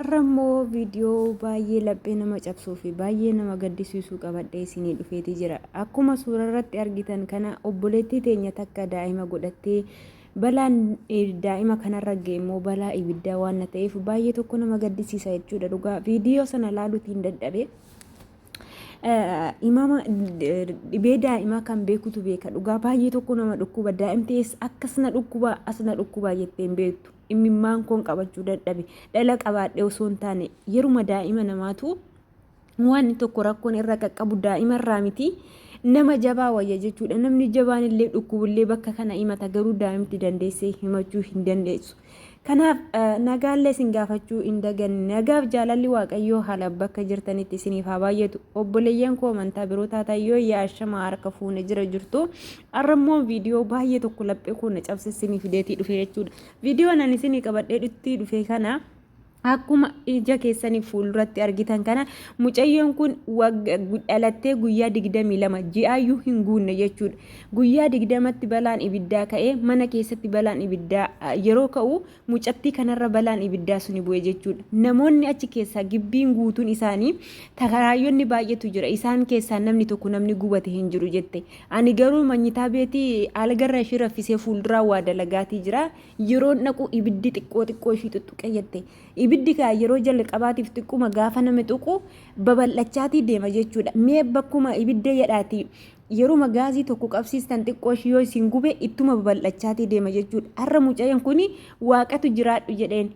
Har'a immoo viidiyoo baay'ee laphee nama cabsuu fi baay'ee nama gaddisiisu qabadhee isinii dhufeeti jira. Akkuma suura irratti argitan kana obboleettii teenya takka daa'ima godhattee balaan daa'ima kanarra ga'e immoo balaa ibiddaa waan na ta'eef baay'ee tokko nama gaddisiisa jechuudha dhugaa. Viidiyoo sana laaluutiin dadhabe. Imama dhibee daa'imaa kan beekutu beeka dhugaa baay'ee tokko nama dhukkuba daa'imti akkas na dhukkuba as na dhukkuba jettee hin beektu. Imimmaan koon qabachuu dadhabe. Dhala qabaadhee osoo hin taane yeruma daa'ima namaatu waan tokko rakkoon irra qaqqabu daa'ima irraa miti nama jabaa wayya jechuudha. Namni jabaan illee dhukkubullee bakka kana himata garuu daa'imti dandeessee himachuu hin dandeessu. Kanaaf nagaallee isin gaafachuu hin daganne. Nagaaf jaalalli Waaqayyoo haala bakka jirtanitti isiniif haa baay'atu. Obboleeyyan koo amantaa biroo taatan yoo yaashama harka fuune jira jirtu. Har'a immoo viidiyoo baay'ee tokko laphee koo na cabse isinii fideetii dhufe jechuudha. Viidiyoon ani isinii qabadhee dhutti dhufe kana akkuma ija keessanii fuulduratti argitan kana mucayyoon kun dhalattee guyyaa 22 ji'aayyuu hin guunne jechuudha. Guyyaa 20tti balaan ibiddaa ka'ee mana keessatti balaan ibiddaa yeroo ka'u mucattii kanarra balaan ibiddaa suni bu'e jechuudha. Namoonni achi keessaa gibbiin guutuun isaanii takaraayyonni baay'eetu jira. Isaan keessaa namni tokko namni gubate hin jiru jette. Ani garuu manyitaa beetii algarra ishii raffisee fuulduraa waa dalagaatii jira. Yeroon dhaqu ibiddi xiqqoo xiqqoo ishii tuttuqe jette. Ibiddi kaa yeroo jalqabaatiif xiqquma gaafa nama tuqu babal'achaatii deema jechuudha. Mee bakkuma ibidda jedhaatii yeruma gaazii tokko qabsiistan xiqqoo ishii yoo isin gube ittuma babal'achaatii deema jechuudha. Har'a mucayyoon kun waaqatu jiraadhu jedheen.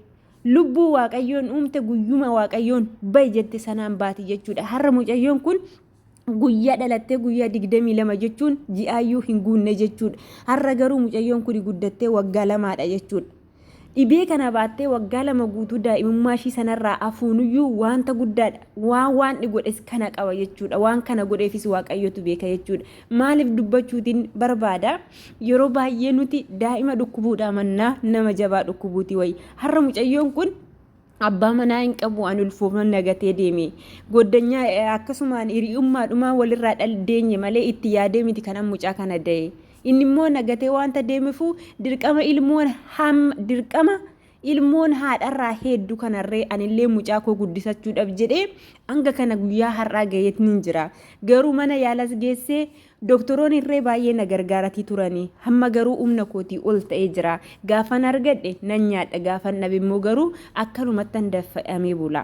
Lubbuu waaqayyoon uumte guyyuma waaqayyoon bahi jette sanaan baati jechuudha. Har'a mucayyoon kun guyyaa dhalattee guyyaa 22 jechuun ji'aayyuu hin guunne jechuudha. Har'a garuu mucayyoon kun guddattee waggaa lamaadha jechuudha. Dhibee kana baattee waggaa 2 guutuu daa'imummaa ishii sanarraa afuunuyyuu waanta guddaadha. Waan waan godhes kana qaba jechuudha. Waan kana godheefis Waaqayyotu beeka jechuudha. Maaliif dubbachuutiin barbaada? Yeroo baay'ee nuti daa'ima dhukkubuudhaa mannaa nama jabaa dhukkubuuti wayi. Har'a mucayyoon kun abbaa manaa hin qabu ani ulfoofnan nagatee deeme. Goddanyaa akkasumaan hiriyummaadhumaa walirraa deenye malee itti yaadee miti kanan mucaa kana da'e. Inni immoo nagatee waanta deemefu dirqama ilmoon ham dirqama ilmoon haadharraa hedduu kanarree anillee mucaa koo guddisachuudhaaf jedhee hanga kana guyyaa har'aa gaheetiin jira. Garuu mana yaalas geessee doktoroon irree baay'ee na gargaaratii turanii hamma garuu humna kootii ol ta'ee jira. Gaafan argadhe nan nyaadha gaafan dhabe immoo garuu akkanumattan daffa'amee bula.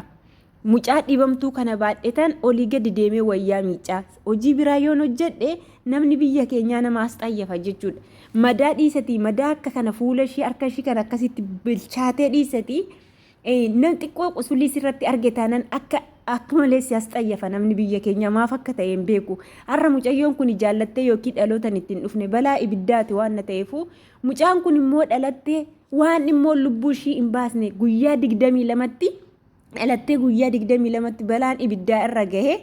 Mucaa dhibamtuu kana baadhetan olii gadi deemee wayyaa miiccaa. Hojii biraa yoon hojjedhe namni biyya keenyaa nama as xayyafa jechuudha. Madaa dhiisatii madaa akka kana fuula ishii harka ishii kan akkasitti bilchaatee dhiisatii nam xiqqoo qusulii sirratti arge taanan akka akka malee si as xayyafa namni biyya keenyaa maaf akka ta'e hin beeku. Har'a mucayyoon kun jaallattee yookiin dhalootan ittiin dhufne balaa ibiddaati waan na ta'eefu mucaan kun immoo dhalattee waan immoo lubbuu ishii hin baasne guyyaa 22tti dhalattee guyyaa 22tti balaan ibiddaa irra gahe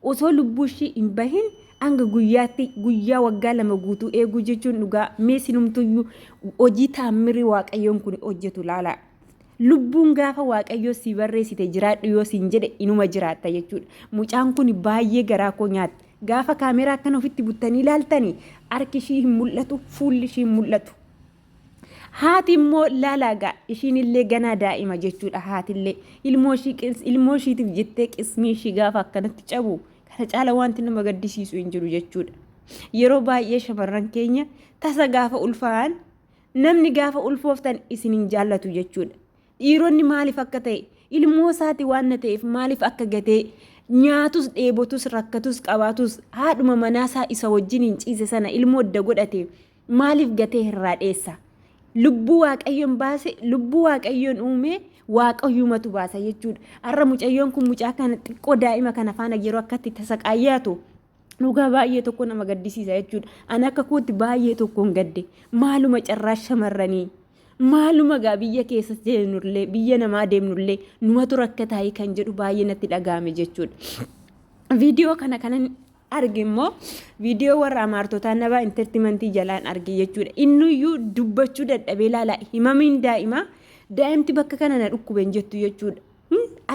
osoo lubbuu ishii hin bahin hanga guyyaatti guyyaa waggaa 2 guutuu eeguu jechuun dhugaa mee sinumtuyyuu hojii taammirii waaqayyoon kun hojjetu laala. Lubbuun gaafa waaqayyoo si barreessite jiraadhu yoo siin jedhe inuma jiraatta jechuudha. Mucaan kun baay'ee garaa koo nyaatte. Gaafa kaameraa akkana ofitti buttanii ilaaltanii harki ishii hin mul'atu, fuulli ishii hin mul'atu. Haati immoo laalaa gaa ishiin illee ganaa daa'ima jechuudha haatillee ilmoo ishii ilmoo ishiitiif jettee qismii ishii gaafa akkanatti cabu kana caala wanti nama gaddisiisu hin jiru jechuudha. Yeroo baay'ee shamarran keenya tasa gaafa ulfaa'an namni gaafa ulfooftan isin hin jaallatu jechuudha. Dhiironni maaliif akka ta'e ilmoo isaati waan na ta'eef maaliif akka gatee nyaatus dheebotus rakkatus qabaatus haadhuma manaasaa isa wajjin hin ciise sana ilmoo adda godhate maaliif gatee irraa dheessa? Lubbuu Waaqayyoon baase, lubbuu Waaqayyoon uume, Waaqayyumatu baasa jechuudha. Har'a mucayyoon kun mucaa kana xiqqoo daa'ima kana faana yeroo akkatti tasaqaayyaatu dhugaa baay'ee tokko nama gaddisiisa jechuudha. Ani akka kootti baay'ee tokkoon gadde. Maaluma carraa shamarranii? Maaluma gaa biyya keessa deemnullee biyya namaa deemnullee numatu rakkataayii kan jedhu baay'ee natti dhaga'ame jechuudha. Viidiyoo kana kanan arge immoo viidiyoo warra amaartotaa nabaa intartimantii jalaan arge jechuudha. Innuyyuu dubbachuu dadhabee laala himamiin daa'imaa daa'imti bakka kana na dhukkube hin jettu jechuudha.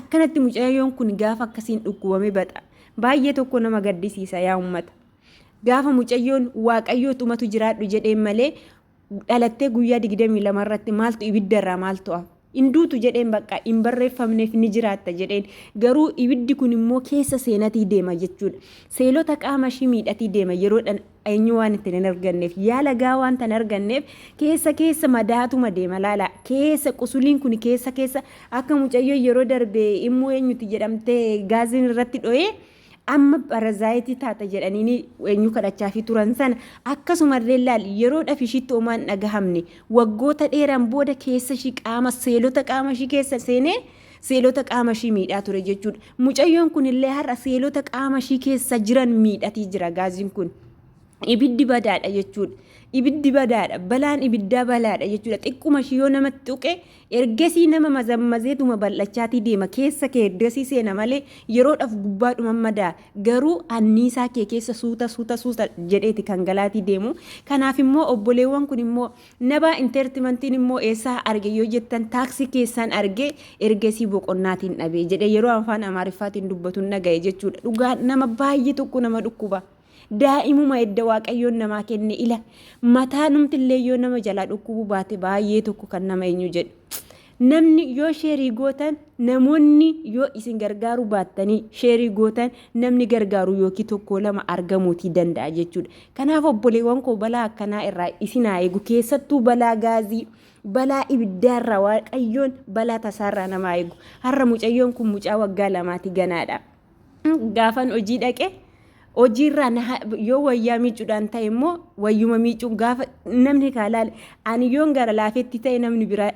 Akkanatti mucayyoon kun gaafa akkasiin dhukkubame baxa. Baay'ee tokko nama gaddisiisa yaa uummata. Gaafa mucayyoon waaqayyoo tumatu jiraadhu jedheen malee dhalattee guyyaa 22 irratti maaltu ibidda irraa maaltu hafa. Hin duutu jedheen bakka hin barreeffamneef ni jiraatta jedheen. Garuu ibiddi kun immoo keessa seenatii deema jechuudha. Seelota qaama ishii miidhatii deema yeroodhaan eenyu waan ittiin hin arganneef yaala gaa waan tan arganneef keessa keessa madaatuma deema laala. Keessa qusuliin kun keessa keessa akka mucayyoo yeroo darbe immoo eenyuti jedhamtee gaaziin irratti dho'ee amma parazaayitii taata jedhaniini eenyu kadhachaafii turan sana akkasumallee laal yeroodhaaf ishiitti homaa hin dhagahamne waggoota dheeraan booda keessa ishii qaama seelota qaama ishii keessa seenee seelota qaama ishii miidhaa ture jechuudha. Mucayyoon kun illee har'a seelota qaama ishii keessa jiran miidhatii jira gaaziin kun. Ibiddi badaadha jechuudha. Ibiddi badaadha. Balaan ibiddaa balaadha jechuudha. Xiqquma ishii yoo namatti tuqe ergasii nama mazammazeetuma bal'achaatii deema. Keessa kee ergasii seena malee yeroodhaaf gubbaadhuma madaa. Garuu anniisaa kee keessa suuta suuta suuta jedheeti kan galaatii deemu. Kanaaf immoo obboleewwan kun immoo Nabaa Inteertimantiin immoo eessaa arge yoo jettan taaksii keessaan arge ergasii boqonnaatiin dhabe jedhee yeroo afaan Amaariffaatiin dubbatu dhaga'e jechuudha. Dhugaa nama baay'ee tokko nama dhukkuba. Daa'imuma edda Waaqayyoon namaa kenne ila mataa numtillee yoo nama jalaa dhukkubuu baate baay'ee tokko kan nama eenyu jedhu. Namni yoo sheerii gootan namoonni yoo isin gargaaruu baattanii sheerii gootan namni gargaaru yookiin tokko lama argamuutii danda'a jechuudha. Kanaaf obboleewwan koo balaa akkanaa irraa isin haa eegu keessattuu balaa gaazii balaa ibiddaarraa Waaqayyoon balaa tasaarraa nama haa eegu. Har'a mucayyoon kun mucaa waggaa lamaati ganaadha. Gaafan hojii dhaqe hojiirraa yoo wayyaa miicuudhaan ta'e immoo wayyuma miicuun gaafa namni kaa laale ani yoon gara laafetti ta'e namni biraa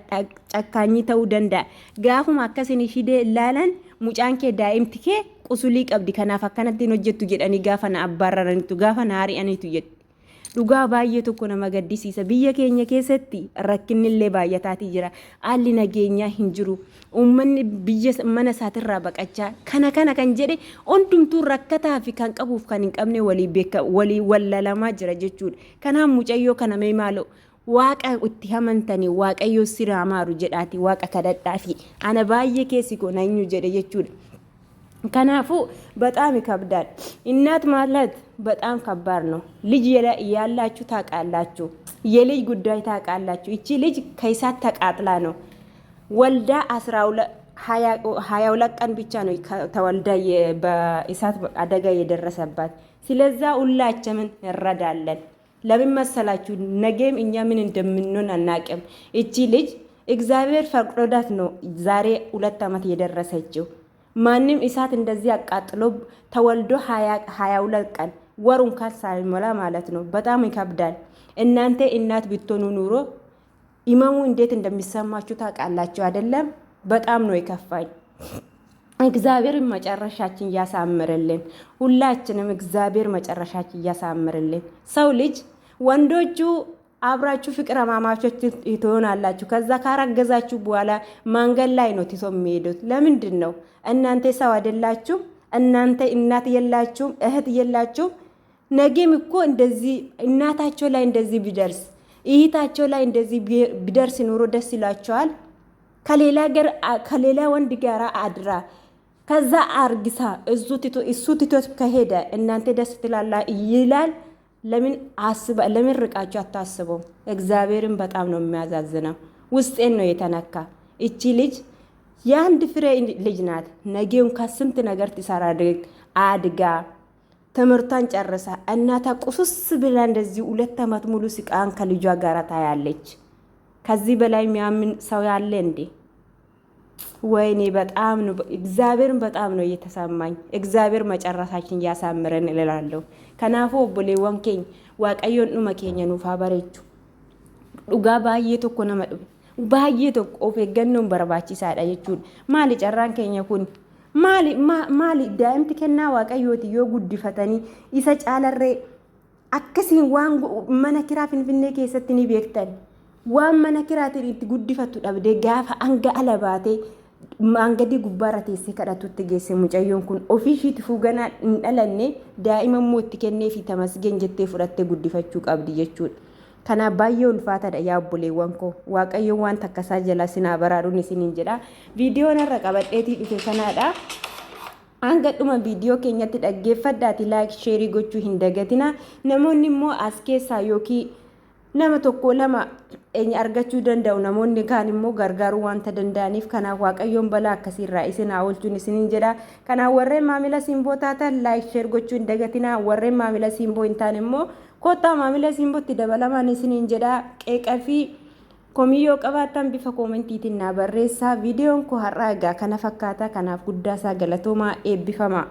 cakkaanyii ta'uu danda'a. Gaafuma akkasin ishii laalan mucaan kee daa'imti kee qusulii qabdi kanaaf akkanatti hin hojjettu jedhanii gaafa na abbaarraranitu gaafa na ari'anitu jetti. Dhugaa baay'ee tokko nama gaddisiisa. Biyya keenya keessatti rakkinni illee baay'ataatii jira. Haalli nageenyaa hin jiru. Uummanni biyya mana isaatirraa baqachaa kana kana kan jedhe hundumtuu rakkataa fi kan qabuuf kan hin qabne walii beeka walii wallalamaa jira jechuudha. Kanaaf mucayyoo kana mee maaloo waaqa itti amantanii waaqayyoo siraa maaru jedhaati waaqa kadhadhaafi. Ana baay'ee keessi koo na eenyu jedhe jechuudha. Kanaafuu በጣም ይከብዳል። እናት ማለት በጣም ከባድ ነው። ልጅ ያላችሁ ታውቃላችሁ፣ የልጅ ጉዳይ ታውቃላችሁ። እቺ ልጅ ከእሳት ተቃጥላ ነው ወልዳ 22 ቀን ብቻ ነው ተወልዳ በእሳት አደጋ የደረሰባት። ስለዛ ሁላችንም እንረዳለን። ለምን መሰላችሁ? ነገም እኛ ምን እንደምንሆን አናቅም። እቺ ልጅ እግዚአብሔር ፈቅዶዳት ነው ዛሬ 2 ዓመት የደረሰችው። ማንም እሳት እንደዚህ አቃጥሎ ተወልዶ 22 ቀን ወር እንኳን ሳይሞላ ማለት ነው። በጣም ይከብዳል። እናንተ እናት ብትሆኑ ኑሮ ኢመሙ እንዴት እንደሚሰማችሁ ታውቃላችሁ አይደለም? በጣም ነው የከፋኝ። እግዚአብሔር መጨረሻችን እያሳምርልን፣ ሁላችንም እግዚአብሔር መጨረሻችን እያሳምርልን። ሰው ልጅ ወንዶቹ አብራችሁ ፍቅር አማማቾች ትሆናላችሁ። ከዛ ካረገዛችሁ በኋላ መንገድ ላይ ነው ትቶ የሚሄዱት። ለምንድን ነው? እናንተ ሰው አይደላችሁ? እናንተ እናት የላችሁም? እህት የላችሁም? ነገም እኮ እንደዚህ እናታቸው ላይ እንደዚህ ቢደርስ እህታቸው ላይ እንደዚህ ቢደርስ ኑሮ ደስ ይላቸዋል? ከሌላ ገር ከሌላ ወንድ ጋር አድራ ከዛ አርግሳ እሱ ትቶት ከሄደ እናንተ ደስ ትላላ ይላል። ለምን አስበ ለምን ርቃችሁ አታስቡም? እግዚአብሔርን በጣም ነው የሚያዛዝነው። ውስጤን ነው የተነካ። እቺ ልጅ የአንድ ፍሬ ልጅ ናት። ነገ እንኳን ስንት ነገር ትሰራ አድጋ ትምህርቷን ጨርሳ እናታ ቁስስ ብላ እንደዚህ 2 ዓመት ሙሉ ስቃን ከልጇ ጋር ታያለች። ከዚህ በላይ የሚያምን ሰው ያለ እንዴ? ወይኔ በጣም ነው እግዚአብሔርን በጣም ነው እየተሰማኝ። እግዚአብሔር መጨረሻችን እያሳምረን እላለሁ። Kanaafuu obboleewwan keenya Waaqayyoon dhuma keenya nuuf haa bareechu. Dhugaa baay'ee tokko nama dhufe baay'ee tokko of eeggannoon barbaachisaadha jechuudha. Maali carraan keenya kun maali maali daa'imti kennaa Waaqayyooti yoo guddifatanii isa caalarree akkasiin waan mana kiraa Finfinnee keessatti ni beektan. Waan mana kiraatiin itti guddifattu dhabdee gaafa hanga ala baatee maangadii gubbaarra teessee kadhatutti geesse mucayyoon kun ofii ishiitti fuuganaa hin dhalanne daa'ima immoo itti kennee fi tamasgeen jettee fudhattee guddifachuu qabdi jechuudha. Kanaaf baay'ee ulfaataadha yaa obboleewwan koo. Waaqayyoon waan takkasaa jala sinaa baraaruun isiniin jedha. Viidiyoon har'a qabadheetii dhufe kanaadha. Hanga dhuma viidiyoo keenyatti dhaggeeffadhaati like share gochuu hin dagatina. Namoonni immoo as keessaa yookiin nama tokko lama argachuu danda'u namoonni kaan immoo gargaaruu wanta danda'aniif kanaaf Waaqayyoon balaa akkasiirraa isin haa oolchuun isiniin jedha. Kanaaf warreen maamila Simboo taatan like, share gochuu hin dagatinaa. Warreen maamila Simboo hin taane immoo kottaa maamila Simbootti dabalamaan isiniin jedha. Qeeqa fi komii yoo qabaattan bifa koomentiitiin naa barreessaa. Viidiyoon koo har'aa egaa kana fakkaata. Kanaaf guddaa isaa galatoomaa, eebbifamaa.